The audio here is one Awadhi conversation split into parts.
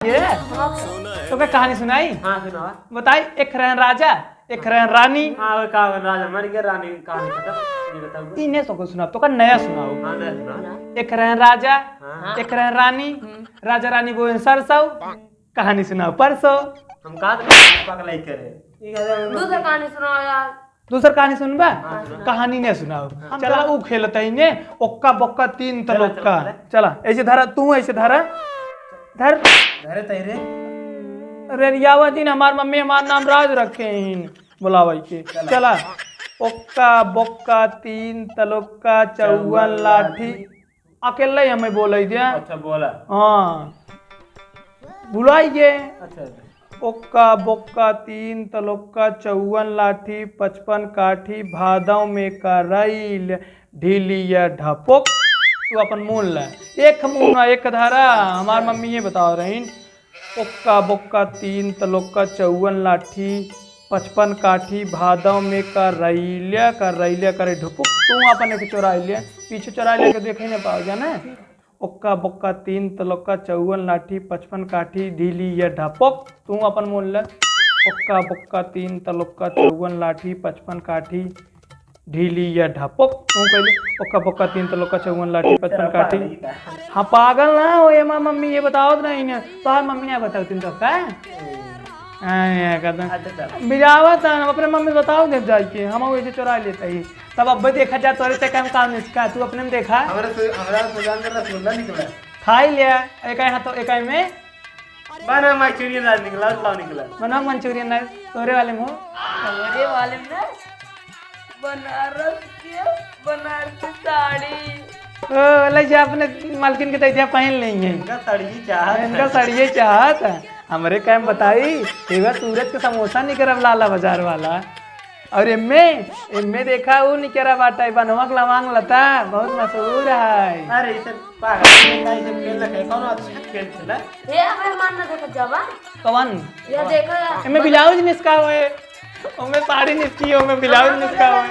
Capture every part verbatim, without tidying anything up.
ये? हाँ। तोका कहानी सुनाई? हाँ, सुनावा। बताई, एक रहन राजा, एक रहन रानी। हाँ, वो का रहन, राजा मर गया, रानी कहानी खतम। ये बताओ। इन्हें सबको सुनाओ, तोका नया सुनाओ। हाँ, नया सुनाओ। एक रहन राजा, हाँ। एक रहन रानी, हम्म। राजा रानी बोए सरसों, कहानी सुनाओ परसों। हम कहा तो पगलाई करे। ये कहते हैं दूसरा कहानी सुनाओ यार। दूसर कहानी सुनबा? हाँ, सुना। कहानी ने सुनाओ। हाँ। चला, ऊ खेलत है ने, ओक्का बोक्का तीन चला, तलोक्का। चला, चला। चला, ऐसे धरा, तू ऐसे धरा। धर। धरे तैरे। अरे रियावा जी ने हमार मम्मी हमार नाम राज रखे हैं, बुलावे के। चला। चला। ओक्का बोक्का तीन तलोक्का चौवन चौवन लाठी। लाठी। अकेले ही हमें बोले दिया। अच्छा, बोला। हाँ। भुलाई गए। अच्छा, अच्छा। ओक्का बोक्का तीन तलोक्का चौवन लाठी पचपन काठी भादव में करैल ढीलिया ढपोक। तू अपन मुँह ला। एक मुँह ना एक धारा। हमार मम्मी ये बताओ रहीन। ओक्का बोक्का तीन तलोक्का चौवन लाठी पचपन काठी भादव में करैल्या करैल्या करे ढुपुक। तू अपन एक चोराई ले, पीछे चोराई लेके देखे ना पाओ जाना। ओक्का बोक्का तीन तलोक्का चौवन लाठी पचपन काठी ढीलिया ढपोक। तू अपन मुँह ला। ओक्का बोक्का तीन तलोक्का चौवन लाठी पचपन काठी ढीलिया ढपोक। तू कहले ओक्का बोक्का तीन तलोक्का चौवन लाठी पचपन काठी। हाँ, पागल ना हो ये माँ, मम्मी ये बताओ तो नहीं ने। तोहार मम्मी नहीं बताओ तीन तलोक्का। हाँ, ये कहता। अच्छा, चल। मिलावत है, अपने मम्मी बताओ दे जाए के, हम वैसे चोरा लेते ही। तब अब देखा जा तोरे से काम काम इसका, तू अपने में देखा। हमरा से, हमरा से जान कर रसगुल्ला निकला। खाई लिया, एक हाथ तो एक में। बना मंचूरियन आज निकला, और खाओ निकला। बना मंचूरियन आज, तोरे वाले में हो। तोरे वाले में बनारस के, बनारसी साड़ी। ओ, ले जा अपने मालकिन के तैतिया पहन लेंगे। इनका साड़िए चाहत इनका है। साड़िए चाहत है। हमरे काम बताई, एगो सूरज के समोसा निकरब लाला बाजार वाला। और एम्मे, एम्मे देखा ऊ निकरा बाटा, बनवा के लवांग लता, बहुत मशहूर है। अरे, ई सब पागल है, ई सब खेल ना खेल, कौनो अच्छा खेल खेला। ए, अबे मान ना देखत जावा। कवन? ये देखा। एम्मे ब्लाउज निसका हुए, ओमे साड़ी निसकी, ओमे ब्लाउज निसका हुए।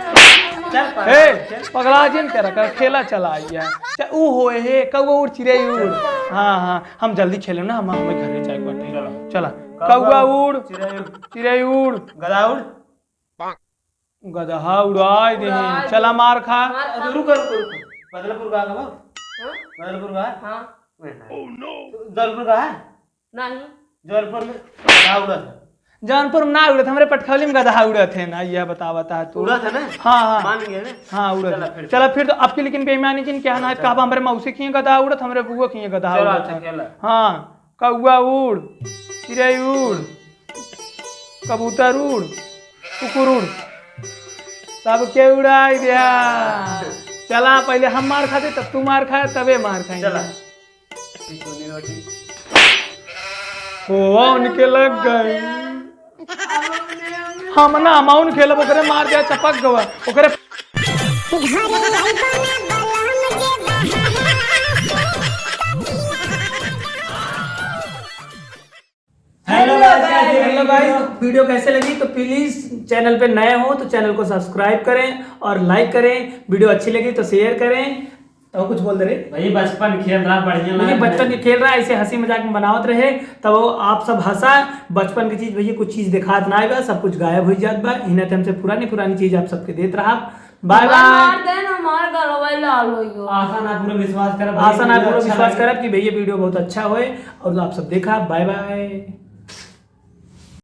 चल, पागल ए, है, चल। पगला जिन करा कर, खेला चला आइया। चा-, ऊ होए हे, कौआ उड़, चिड़ै उड़। हाँ, हाँ, हम जल्दी खेले ना, हम, हमें घरे जाए के बाटे। चलो। चला। कौआ कौआ उड़, उड़, चिड़ै उड़। चिड़ै उड़। गधा उड़। गदहा उड़ाई देहे। उड़ाई चला दे। मार खा। मार खा। रुको, रुको, रुको। बदलपुर का है वो? हाँ? बदलपुर का है? हाँ। वही ना। Oh, no। तो जौनपुर का है? नहीं। जौनपुर में गदहा उड़त है। जौनपुर में ना उड़त, हमरे पटखौली में गदहा उड़त है ना, यह बतावा ता तू। उड़त है ना? हाँ, हाँ। मान गए ना? हाँ, उड़त चला है। फिर। चला फिर तो अब की लेकिन बेईमानी जिन क्या ना, चला। कहा हमरे मौसी की गदहा उड़त, हमरे बुआ की गदहा चला, उड़त अच्छा, है। खेला। हाँ, कौआ उड़, चिड़ै उड़, कबूतर उड़, कुकुर उड़, सबके उड़ाई दिया। चला, पहले हम मार खाते, तब तू मार खाए, तबे मार खाए। चला। ओ, उनके लग गई। हम ना, हम उन खेलब, ओकरे मार दिया, चपक गवा, ओकरे। Hello guys, hello guys, video कैसे लगी? तो please channel पे नए हो तो channel को subscribe करें और like करें, video अच्छी लगी तो share करें। तो कुछ बोल दे रे। भैया बचपन खेल रहा, बढ़िया भैया लगा। बचपन के खेल रहा, ऐसे हंसी मजाक में बनावत रहे, तब आप सब हंसा। बचपन की चीज भैया, कुछ चीज देखात ना आएगा, सब कुछ गायब हो जात बा। इन्हें टाइम से पुरानी पुरानी चीज आप सबके देत रहा। Bye bye. मार देन, हमार गलवा लाल होइयो। आशा ना पूरा विश्वास करब, आशा ना पूरा विश्वास करब कि भैया video बहुत अच्छा होए और आप सब देखा। Bye bye.